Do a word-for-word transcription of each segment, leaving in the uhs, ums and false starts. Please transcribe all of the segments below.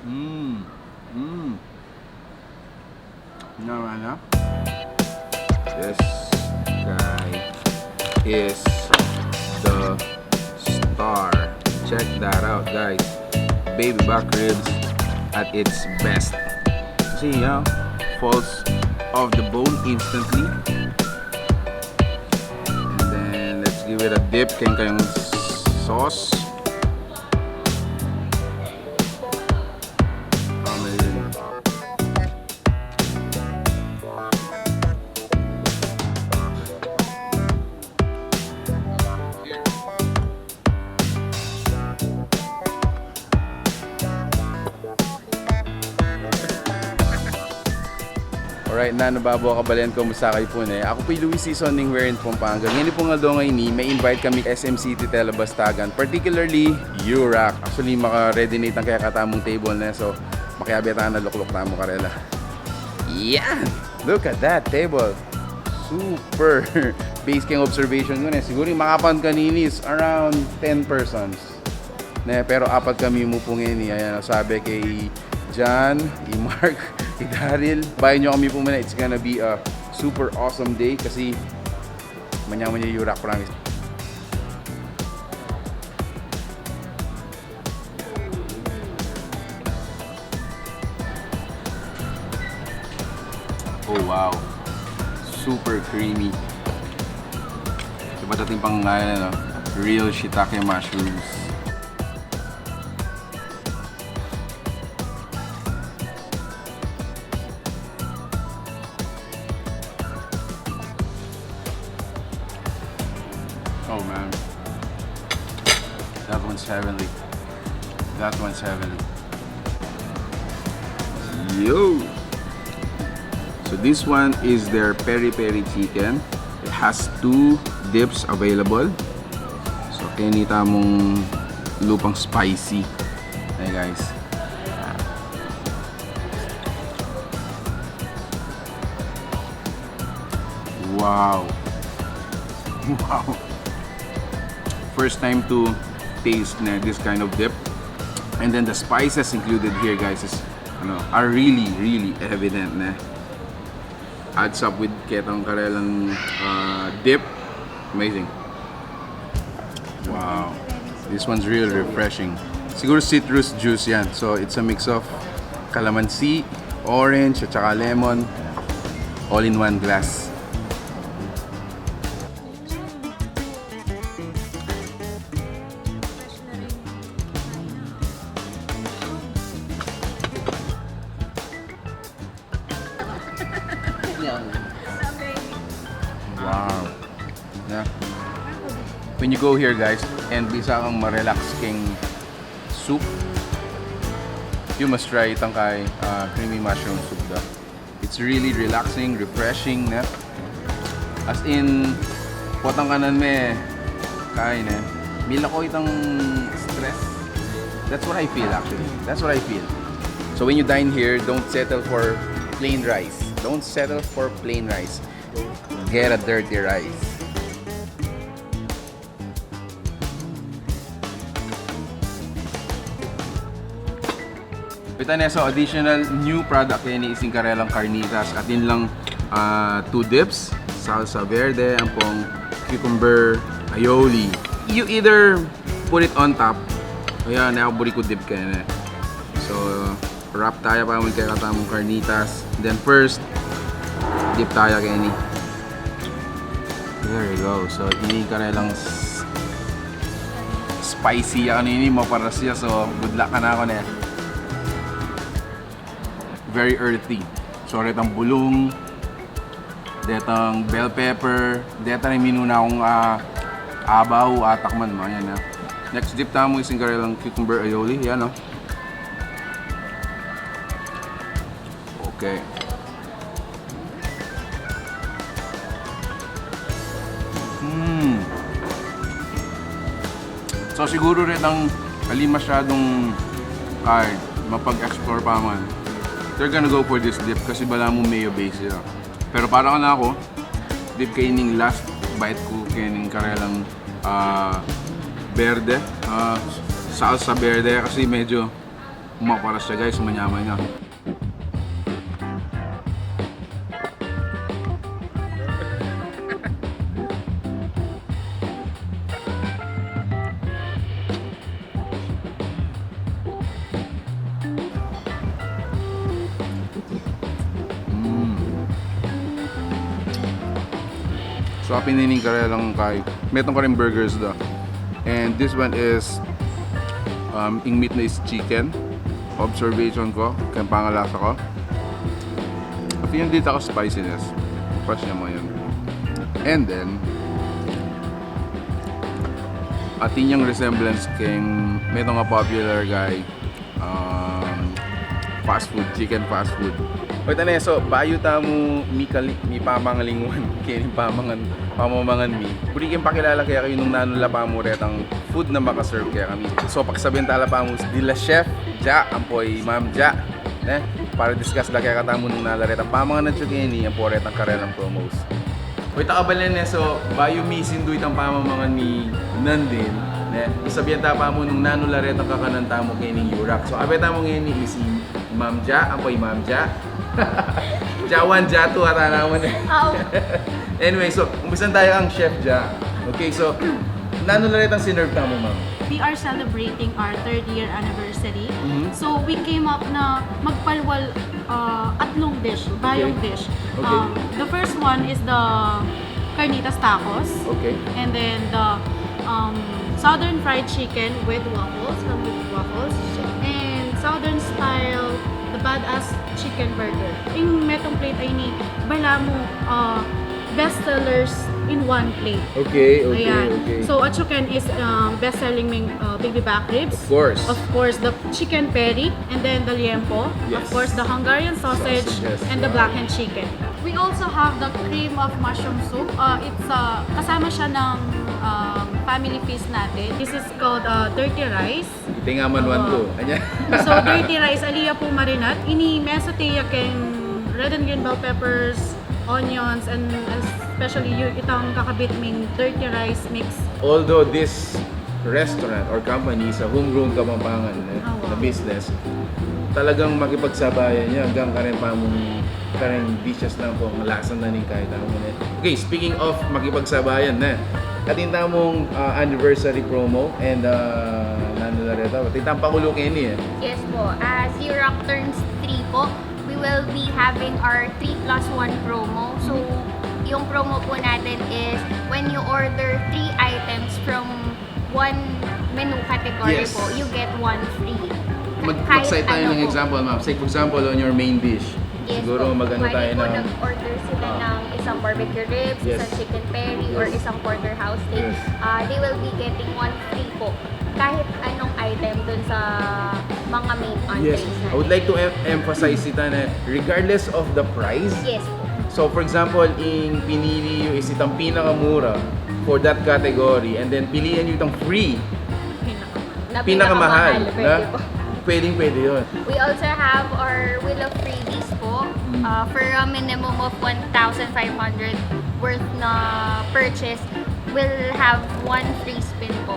Mm. Mm. Naman na. This guy is the star. Check that out, guys. Baby back ribs at its best. See, yeah? Falls off the bone instantly. And then, let's give it a dip. Keng kayong sauce. Amazing. Alright, nanu, babo a kabalen ku, kumusta kayu pu ne? Aku pu i Luis Sison ning Werin, Pampanga. Ngeni pung aldo ngeni, me-invite kami S M City Telebastagan, particularly Yurak. Actually, maka-ready na itang kekatamung table ne, so makiabe tana, lukluk tamu karela. Yeah! Look at that table! Super! Base keng observation ku ne, siguru ing makapan kanini is around ten persons. Ne, pero apat kami mu pu ngeni. Ayan, sabi kay John, i Mark, i Daryl, bayan yu kami pu muna. It's gonna be a super awesome day kasi manyang-manya Yurak, promise. Oh, wow. Super creamy. Iba dating pang, ano, no? Real shiitake mushrooms. Oh, man. That one's heavenly. That one's heavenly. Yo! So this one is their peri-peri chicken. It has two dips available. So, keni tamung lupang spicy. Hey, guys. Wow. Wow. First time to taste na this kind of dip. And then the spices included here, guys, is, ano, are really, really evident na. Adds up with ketang karelang, uh, dip. Amazing. Wow. This one's real refreshing. Siguro citrus juice yan. So, it's a mix of calamansi, orange, at saka lemon. All in one glass. Wow. Yeah. When you go here, guys, and bisa kang ma-relax keng soup, you must try itang kay, ah, creamy mushroom soup da. It's really relaxing, refreshing, ne? As in, potang kanan me, kain, ne? Milako itang stress. That's what I feel, actually. That's what I feel. So when you dine here, don't settle for plain rice. Don't settle for plain rice. Get a dirty rice. Ita ne, so additional new product keni is ing karelang carnitas. Atin lang, ah, two dips, salsa verde, ampong cucumber aioli. You either put it on top, o yan, ne, buri ku dip keni. So, wrap taya pa mu ing kekatamung carnitas. Then first, dip taya keni. There you go. So, ini karelang s-, spicy ya kanini, maparas ya. So, good luck kanaku ne. Very earthy. So, retang bulung, detang bell pepper, deta rin minuna kung, ah, abaw, atakman mu. Ayan, ah. Next dip tamu is ing karelang cucumber aioli. Yan, oh. Okay. Hmm. So, siguro retang ali masyadung kay mapag-explore pa man, they're gonna go for this dip kasi balamu mayo base ya. Pero para kanaku, dip keni ing last bite ku keni ing karelang, ah, berde, ah, salsa berde kasi medyo Maparas siya, guys, manyaman niya. Mm. So, apin ini ing karelang kay, metung karing burgers da. And this one is, um, ing meat na is chicken. Observation ko, keng pangalasa ko. At yun dito ako spiciness. Fresh niya mo yun. And then, atin yang resemblance keng metung a popular kay, um, fast food, chicken fast food. O, ita ne, so, bayu tamu mikali-, mipamanglingwan keng pamangan, pamamangan mi. Buri keng pakilala kekayu nung nanu la pamu retang food na makaserve kekami. So, pakisabian ta la pamu dila Chef Ja, ampo i Ma'am Ja, ne? Para discuss la kekatamu nung nanu la retang pamangan atyu keni, ampo retang karelang promos. Oy, ita kabalen ne, so, bayu mi sindu itang pamamangan mi nandin, ne? Sabian ta pamu nung nanu la retang kakanan tamu keni Yurak. So, abe tamu ngeni is i Ma'am Ja, ampo i Ma'am Ja. Ja one, Ja two, ata naman e. Oo. Anyway, so, umpisan tayu kang Chef Ja. Okay, so, nanu la retang sinerve tamu, ma'am? We are celebrating our third year anniversary. Mhm. So, we came up na magpalwal, uh, atlung dish, bayung Okay. dish. Okay. Um, the first one is the carnitas tacos. Okay. And then the, um, southern fried chicken with waffles, come with waffles. And southern style, the badass chicken burger. Ing metung plate a ini, balamu, uh, best sellers in one plate. Okay, okay, Ayan. okay. So, atyu ken is, um, best selling ming, uh, baby back ribs. Of course. Of course, the chicken peri, and then the liempo. Of Yes. course, the Hungarian sausage, Sausages, and the wow. blackened chicken. We also have the cream of mushroom soup. Uh, it's, uh, kasama siya ng, um, family feast natin. This is called, uh, dirty rice. Ita ing aman Opo. Anya? So, dirty rice, ali ya pu marinad. Ini mesaute ya keng red and green bell peppers, onions, and especially yu-, itang kakabit ming dirty rice mix. Although this restaurant or company is a homegrown Kapampangan, eh, Opo. na business, talagang makipagsabayan ya anggang kareng pamung, kareng dishes na pu, ang lasa na ning kahit ano, eh. Okay, speaking of makipagsabayan, ne? Atin tamung, ah, anniversary promo and, ah, nanu la reta? Atin tamung pakulo keni, eh. Yes po. As Yurak turns three po, we will be having our three plus one promo. So, Mhm. yung promo po natin is when you order three items from one menu category Yes. po, you get one free. Mag-, Kahit mag-cite tayo ano ng po. example, ma'am. Say, for example, on your main dish. Yes Siguro po. mag-ano Pwede tayo po ng nag-order sila Ah. ng isang barbecue ribs, Yes. isang chicken peri, or Yes. isang porterhouse steak. Yes. Ah, they will be getting one free po. Kahit anong item dun sa mga main entrees Yes. natin. I would like to em-, emphasize ita na regardless of the price. Yes po. So, for example, ing pinili yu is itang pinakamura for that category, and then pilian yu itang free, Na pinakamahal, pinakamahal, pwede na? po. Pwedeng pwede yun. We also have our Wheel of Freebies po. Mm. Uh, for a minimum of one thousand five hundred worth na purchase, we'll have one free spin po.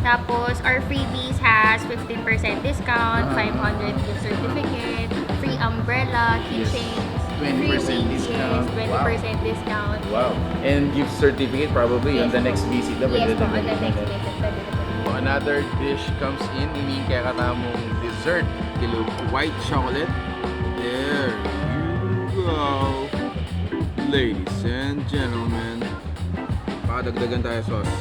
Tapos, our freebies has fifteen percent discount, Ah. five hundred gift certificate, free umbrella, Yes. keychains, Twenty percent free discount. Yes, Wow. twenty percent discount. Wow. And gift certificate probably on Yes the po. next visit na Yes pwede po, na on the gamitin next na. visit, pwede na po. Another dish comes in, ini ing kekatamung dessert, kilo white chocolate. There you go. Ladies and gentlemen, padagdagan tayo sauce.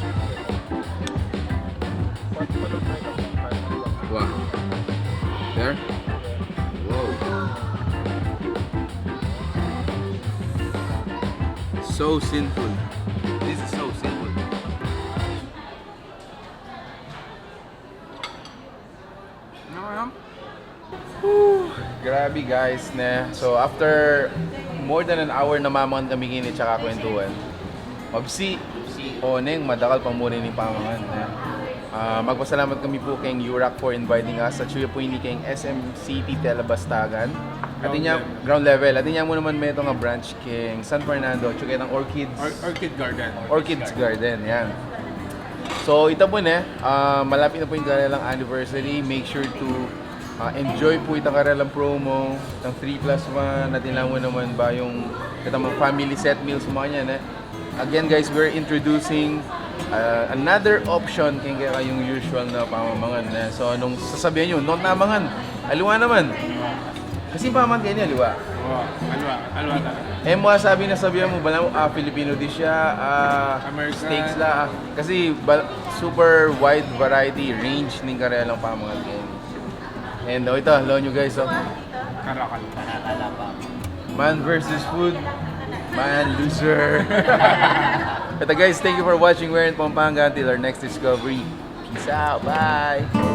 Wow. There? Wow. So sinful. This is so sinful. Ano yan? Whew! Grabe, guys, ne? So, after more than an hour na mamangan kami keni tsaka kwentuhan, mabsi, o neng madakal pa mu rin ing pamangan, ne? Ah, magpasalamat kami pu keng Yurak for inviting us. At suya pu ini keng S M City Telebastagan. Atin ya, Ground level. Ground level. Atin ya mu naman metung a branch keng San Fernando, tsaka itang Orchids. Or-, Orchid Garden. Orchids Garden, yan. So, ita pu ne, ah, malapit na pu ing karelang anniversary. Make sure to Ah, enjoy pu itang karelang promo, itang three plus one, atin la mu naman ba yung itang mga family set meals, mga yan, eh. Again, guys, we're introducing uh, another option kaysa kayong usual na pamamangan, eh. So, nung sasabihan nyo, "Not namangan," aliwa naman. Kasi yung pamamangan kayu, aliwa. Oh, aliwa, aliwa talaga. Eh, mga sabi na sabihan mo, bala mo, ah, Filipino dish siya, ah, American. Steaks la, ah. Kasi ba, super wide variety, range ning karelang pamamangan kayu. And oh, ito, lawan nyo, guys, oh. Karakal. Man versus food, man loser. Ito, guys, thank you for watching. We're in Pampanga. Until our next discovery. Peace out. Bye.